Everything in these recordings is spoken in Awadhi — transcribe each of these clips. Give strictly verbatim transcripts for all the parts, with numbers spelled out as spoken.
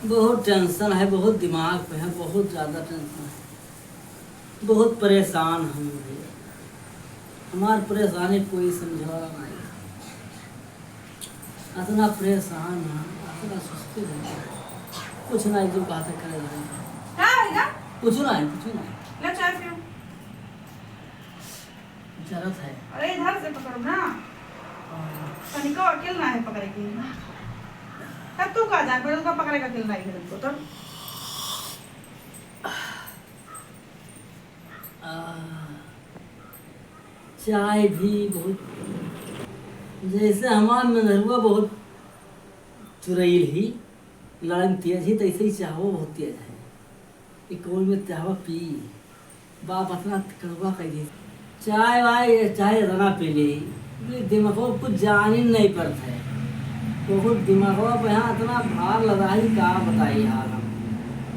बहुत tension है, बहुत दिमाग पे है, बहुत ज्यादा tension है, बहुत परेशान हम भैया। हमार परेशानी कोई समझे वाला नहीं है। इतना परेशान है, इतना सुस्ती है, कुछ नहीं जो बात करे। का होइगा? कुछ नहीं, कुछ नहीं। ला चाय पियो। जरूरत है। अरे, इधर से पकड़ो ना। हाँ। तनिको अकेल ना है पकड़े की। तब तू का जान, पर उसका पकड़े का अकेल ना है तुमको, तब। आ, चाय भी बहुत, जैसे हमार मेहरुआ बहुत चुरैल ही, लड़न तेज ही, तैसे ही चाहो बहुत तेज है। एक ओर में चाहवा पी, बाप इतना कड़वा कह दी। चाय वाय ये चाहे इतना पी ली, ये दिमागो कुछ जान ही नहीं पड़ता है। बहुत दिमागो पे यहाँ इतना भार लगा ही, का बताई यार हम।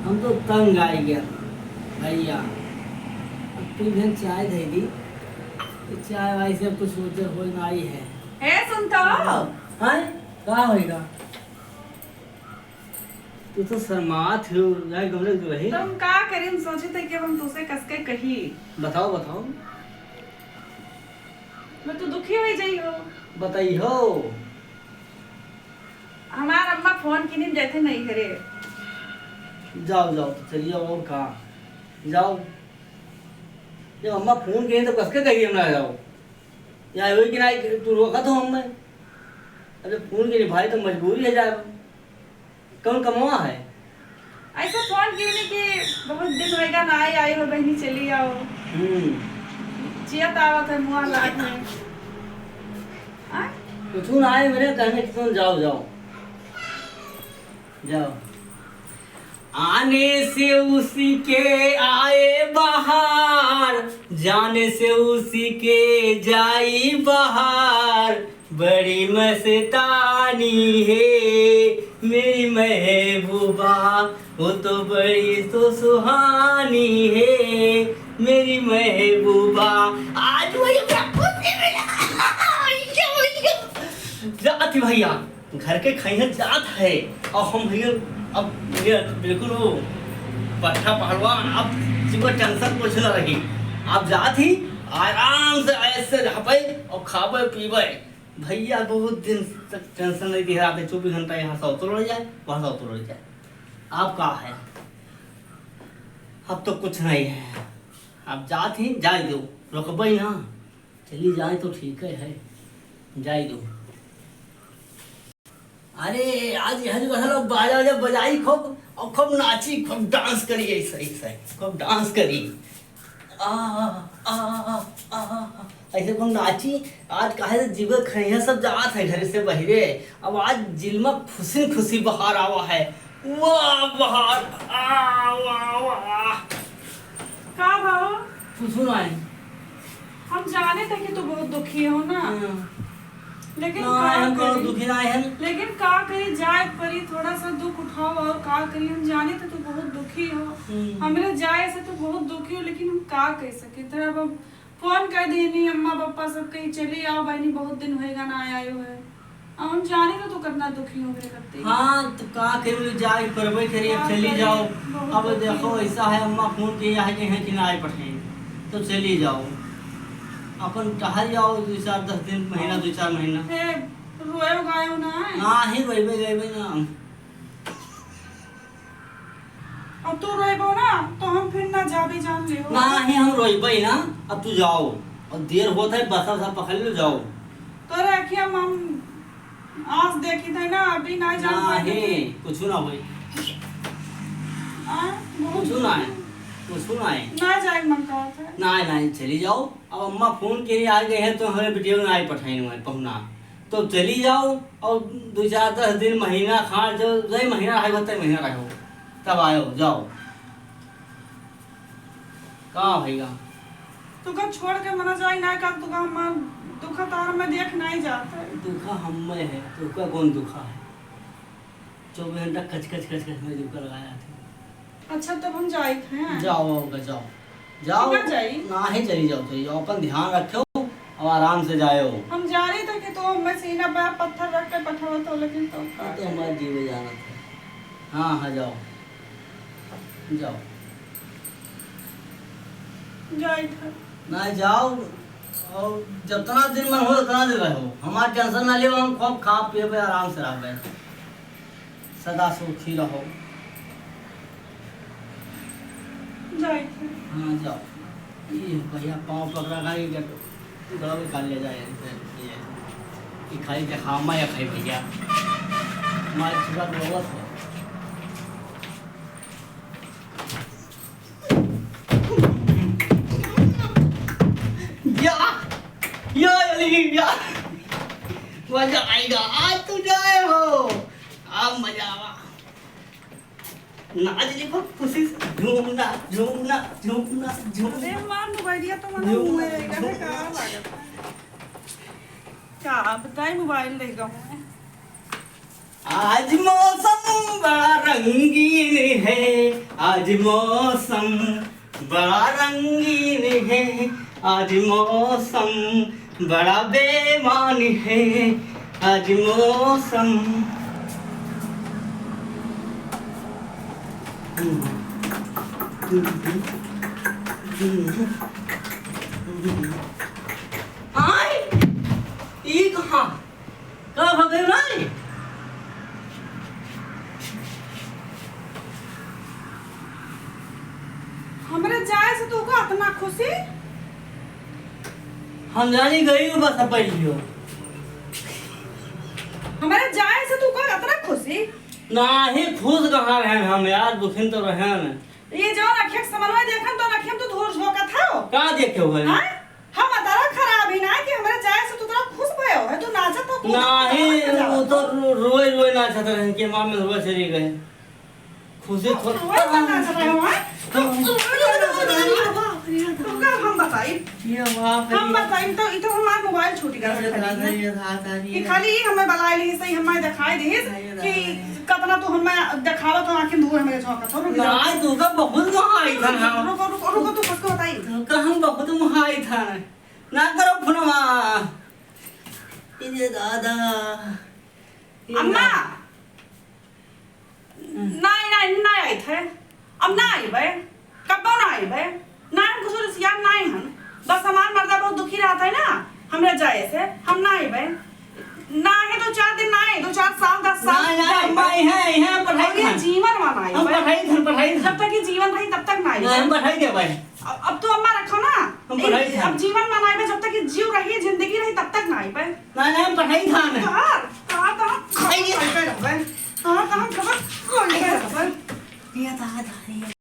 हम तो तंग आई गया भैया। अब तू भी चाय दे दी, तो चाय वाय से कुछ होते हो ना ही है। ए, सुन तो। हाँ? का होइगा? तू तो शर्मात हो, जाए गमले के रही। तो हम का करी, हम सोचे थे कि हम तुसे कसके कही। बताओ, बताओ। मैं तो दुखी हो जाई हो। बताई हो। हमार अम्मा फोन किनी जाते नहीं घरे। जाओ, जाओ, तो चलिए, और का? जाओ। जब अम्मा फोन किनी तो कसके कही हम ना जाओ। या होई कि ना, तू रोका तो हम मैं। अरे फोन किनी भाई, तो मजबूरी है जाए। कौन कमवा है? ऐसे फोन किनी कि बहुत दिन होएगा ना आई, आई हो बहनी, चली आओ। हम्म। जियत आवत है मुआ लाग में। हाँ? कुछ ना आए मेरे कहने की, तुम जाओ, जाओ। जाओ। आने से उसी के आए बहार, जाने से उसी के जाई बहार। बड़ी मस्तानी है मेरी महबूबा, वो तो बड़ी तो सुहानी है मेरी महबूबा। आज मुझे क्या खुशी मिला। जाती भैया, घर के खैहर जात है। और हम भैया, अब भैया बिल्कुल वो पट्ठा पहलवान, अब किसी को tension कुछ ना रही। आप जात ही आराम से ऐसे रहबे और खाबे पीबे। भैया बहुत दिन तक tension नहीं दिया, रात में चौबीस घंटा यहाँ से उतर जाए, वहाँ से उतर जाए। आप का है, अब तो कुछ नहीं है। आप जात ही जाए दो, रुकबे ना, चली जाए तो ठीक है, है, जाए दो। अरे आज यह जो है लोग बाजा वाजा बजाई खूब और खूब नाची, खूब dance करी, ऐसे ऐसे खूब dance करी। आ, आ, आ, आ, ऐसे खूब नाची। आज काहे से जीवे खैया सब जात है घर से बहिरे। अब आज जिलमा खुशी खुशी बहार आवा है। वाह बहार, आ, वाह, वाह। का भाव? कुछ ना है। हम जाने थे कि तू बहुत दुखी हो ना। हाँ। लेकिन ना, का हम कौनो करी? दुखी ना है। लेकिन का करी, जाए परी, थोड़ा सा दुख उठाओ और का करी, हम जाने थे तू बहुत दुखी हो। हम्म। हमरे जाए से तू बहुत दुखी हो, लेकिन हम का कह सके? तेरा अब फोन कर देनी अम्मा पापा सब, कहीं चली आओ बहनी, बहुत दिन होएगा ना आयो है। अब हम जाने तो तू कितना दुखी हो गए करते। हाँ, तो का करी, जाए परबे करी, अब का चली करी? जाओ। बहुत अब दुखी देखो, हो। ऐसा है, अम्मा फोन किया है कि, है कि ना आए पठाई, तो चली जाओ, अपन टहल जाओ, दो चार, दस दिन, महीना, हाँ। दो चार महीना। हे, रोए गायो ना है? ना ही रोइबे गइबे ना। अब तू रोइबो ना, तो हम फिर ना जाबे, जान ले हो। ना ही हम रोइबे ना, अब तू जाओ। और देर होत है, बसा सा पकड़ लो, जाओ। तोरे अखिया में हम आस देखी थे ना, अभी ना जान ना पाए। हे, कुछ ना होई। आ, बहुत कुछ ना है, कुछ ना है। ना जाए मन करत है। ना, ना, चली जाओ। अब अम्मा फोन के लिए आ गए हैं, तो हमें वीडियो ना आई पठाई हुआ है, पहुना। तो चली जाओ और दो चार, दस दिन, महीना खा, जो, जो महीना रहे, होते महीना रहो, तब आयो, जाओ। का भैया? तुका छोड़ के मना जाई ना, का तुका हमार दुख तार में देख नहीं जाता है। दुखा हम में है, तुका कौन दुखा है? चौबीस घंटा कच, कच, कच, कच में दुख लगाया था। अच्छा, तब हम जाइत हैं। जाओ, होगा, जाओ। जाओ। ना जाई? ना ही चली जाओ, चली जाओ। अपन ध्यान रखो और आराम से जाओ। हम जानी थे कि तो हमें सीना पे पत्थर रख के पठावत हो, लेकिन तो ये तो हमारे जीवे जाना था। हाँ, हाँ, जाओ। जाओ। जाइत है। ना, जाओ। और जितना दिन मन हो, उतना दिन रहो। हमार tension ना लेओ, हम खूब खाब पीब, आराम से रहबे। सदा सुखी रहो। जाइत है। हाँ, जाओ। ई भैया पाँव पकड़ा का, ई गट-, गड़बड़ कर ले जाए, ये, ये। ई खाई के खामा या खाई भैया। मार छुरा रोवत हो। या, या, अली, या। मजा आएगा, आज तो जाए हो। अब मजा आवा। नाच देखो, खुशी से झूमना, झूमना, झूमना, झूमना। अरे हमार मोबाइलिया तो मने झूमना, मुँहे रहेगा, झूमना। का लागत है? का बताई, मोबाइल रह गवा है। आज मौसम बड़ा रंगीन है, आज मौसम बड़ा रंगीन है, आज मौसम बड़ा बेईमान है, आज मौसम। आय, ई कहाँ? का हो गइल भाई? हमरे जाए से तू का अतना खुशी? हम जानी गई बस पहली हो। हमरे जाए से तू का अतना खुशी? नाही, खुश कहाँ रहेन हम यार, दुखिन तो रहेन। ये जौन अखिया के समनवा देखन तो अखिया में तो धूर झोंकत हौ। का देखे हो भाई? हाँ? हम अतरा खराब ही ना कि हमरे जाए से तू तोरा खुश भयो है, तू नाचत हो, कूदत हो, नाही, गावत हो। वो तो रो-, रोए रोए नाचत रहेन कि माँ में रोए चली गए। खुशी तू थो-, रोए तो नाचत रहे हो, हाँ? तू रोए तो नाचत रहे हो। तू का हम बताई? ये बाप रे। हम बताई तो, ई तो हमार मोबाइल छूट गया ये था। दादा, ये था, था, ये कि खाली ई हमें बलाए लिहिस, सही हमें दिखाई दिहिस ये कि दादा। कतना तू हमें देखावत हो, आँखिन धूर हमें झोंकत हो, रुक जा। नाही, तू का बहुत महाई था ना। रुको, रुको, रुको, तू सबको बताई। तू का हम बहुत महाई था। ना करो फोनवा। ये दादा। ये अम्मा! दादा। नाहीं, नाहीं, नाहीं आइत है। अब ना आइबे। कब्बो ना आइबे। ना हम कुछ रिसियान नाहीं हन। बस हमार मर्दा बहुत दुखी रहत है ना, हमरे जाए से। हम ना आइबे। ना है दो चार दिन ना आए, दो चार साल, दस साल नाहीं, ना नाहीं, आइबे। हम आए हैं, यहाँ पढ़ाई और ये खान। जीवन मा ना हम आइबे। पढ़ाई खान, पढ़ाई खान। जब तक ये जीवन रही, तब तक ना आइबे। नाहीं, हम पढ़ाई देबे। अब, अब तू अम्मा रखो ना। हम पढ़ाई खान। अब जीवन मा ना आइबे, जब तक ये जीव रही, जिंदगी रही, तब तक ना आइबे। नाहीं, नाहीं, हम पढ़ाई खान। कहाँ? कहाँ तो हम खाई करके रहबे। कहाँ तो हम कहाँ करके रहबे। ये दादा, ये